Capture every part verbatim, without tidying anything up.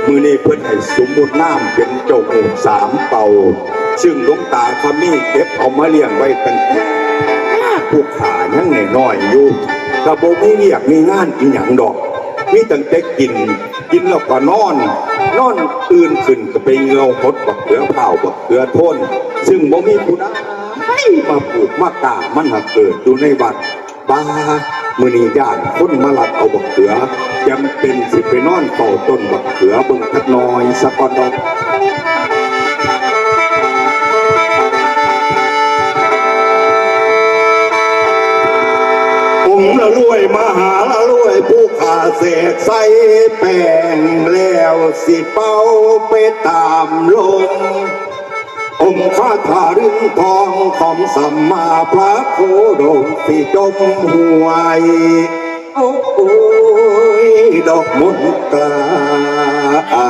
มื้อนี้เพิ่นให้สมมุตินามเป็นเจ้าหมู่สามเป่า ซึ่งหลวงตาคำมีเก็บเอามาเลี้ยงไว้ตั้งแต่ผู้ข้ายังน้อยๆอยู่ ก็บ่มีเวียกมีงานอีหยังดอก มีตั้งแต่กิน กินแล้วก็นอน นอนตื่นขึ้นก็ไปเหี่ยวหดบักเขือพร้าวบักเขือโทน ซึ่งบ่มีผู้ใดมาปลูกมาก้า มันหากเกิดอยู่ในวัด บ่า มื้อนี้ย้านคนมาลักเอาบักเขือ จำเป็นสิไปนอนเฝ้าต้นบักเขือเบิ่งจักหน่อยซะก่อนดอก องค์ละรวยมหาละรวยผู้ข้าเสกใส่แป้งแล้วสิเป่าไปตามลม องค์คาถารินทองของสัมมาพระโคดมสิจมหวย โอ้ย ดอกมนตรา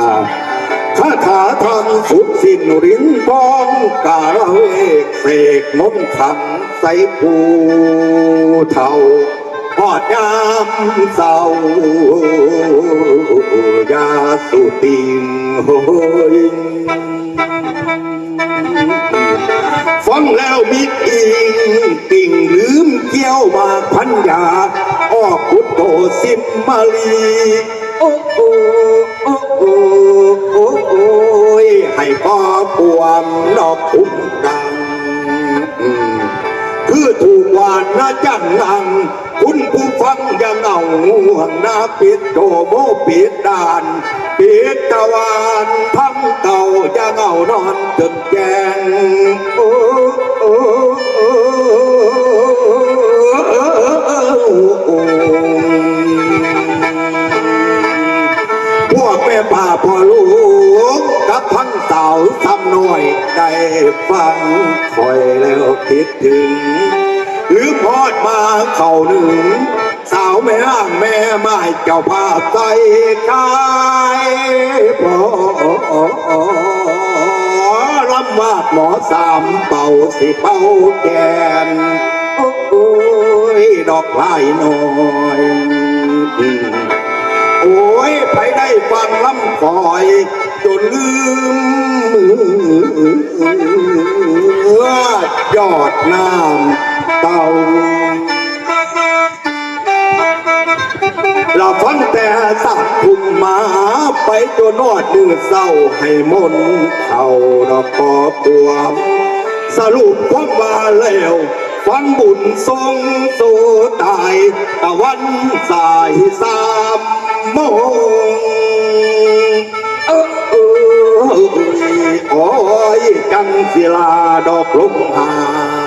คาถาทางสุดสิ้นรินทองกาละเวกเสกมนต์ขังใส่ผู้เฒ่า ฮอดยามเศร้า อย่าสู่ติ่งโหย ฟังแล้วมิตรอิงติ่งลืมเกี้ยวหมากพันยา ออกพุทโธสิมมาลี โอ้โอ้โอ้โอ้โอ้โอ้ย ให้พ่อปวมนอกคุ้มกัง คือถูกหวานนะจังงัง คุณผู้ฟังอย่าเหงาห่วงนะ ปิดโตโมปิดด่าน ปิดตะวันทั้งเก่าอย่าเหงานอนจนแจ้ง โอ้โอ้โอ้โอ้โอ้ พวกแม่ป้าพ่อลูกกับทั้งสาวซ้ำน้อย ได้ฟังคอยแล้วคิดถึง ลืมฮอดมาเข้าหนึ่ง สาวแม่อ้างแม่ไม้เจ้าภาพใส่กายพอลำวาดหมอสามเป่าสิเป่าแกน โอ้ย ดอกพลายน้อย โอ้ย ไผได้ฟังลำคอย จนลืม ยอดน้ำเต้า เราฟังแต่สักทุ่มมา ไปจนนอดมือเศร้า ให้มนต์เข้าดอกกอปวม สรุปความว่าแล้ว ฟังบุญทรงสู่ตาย ตะวันสายสามโมง เออเออเออโอ้ย จังศิลาดอกลงหา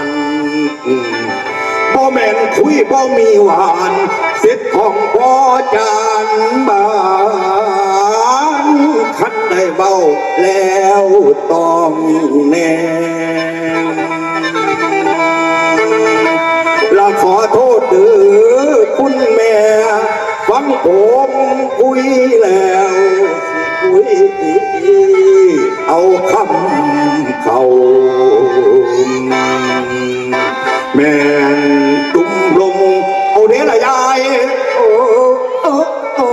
น บ่แม่นคุยบ่มีหวาน สิทธิ์ของพ่อจานบาน คันได้เว้าแล้วต้องแน่ ละขอโทษเด้อคุณแม่ ฟังผมคุยแล้วคุย เอาคำเขา แม่นตุ้มลง โอเดละยาย โอ้ โอ้ โอ้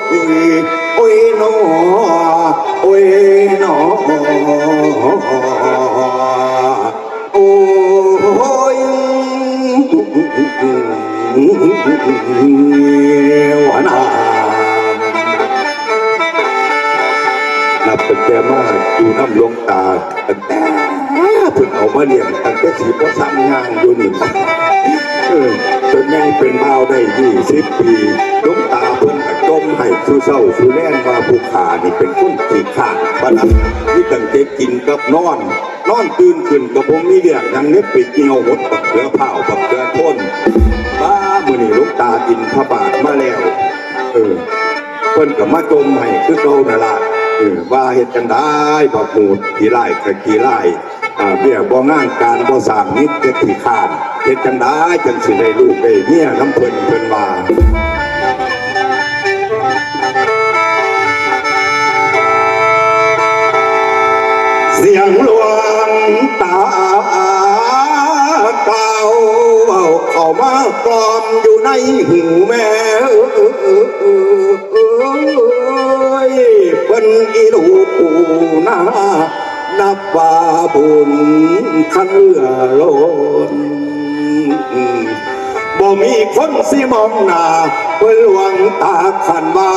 โอ้ย โอ้ยนอ โอ้ยนอ โอ้ย หัวหน้า นับตั้งแต่มาอยู่นำหลวงตา ตั้งแต่เพิ่นเอามาเลี้ยง ตั้งแต่สิบ่ทันย่างอยู่นี่ เออ จนใหญ่เป็นบ่าวได้ยี่สิบปี หลวงตาเพิ่นก็จ่มให้สู่เช้าสู่แลงว่าผู้ข้านี่เป็นคนขี้คร้าน ว่าซั่น มีตั้งแต่กินกับนอน นอนตื่นขึ้นก็บ่มีเวียกหยังเด้ ไปเหี่ยวหดบักเขือพร้าวบักเขือโทน ป้า มื้อนี้หลวงตาบิณฑบาตมาแล้ว เออ เพิ่นก็มาจ่มให้คือเก่านั่นล่ะ เออ ว่าเฮ็ดจั่งใดบักหมูดขี้ร้ายก็ขี้ร้าย อ่า เวียกบ่งานการบ่สร้าง มีแต่ขี้คร้าน เฮ็ดจั่งใดจั่งสิได้ลูกได้เมียนำเพิ่น เพิ่นว่า เสียงหลวงตากล่าวเว้าเข้ามากล่อมอยู่ในหูแม่ เอ้ย นับว่าบุญคันเหลือล้น บ่มีคนสิมองหน้า เพื่อหลวงตาขันเบา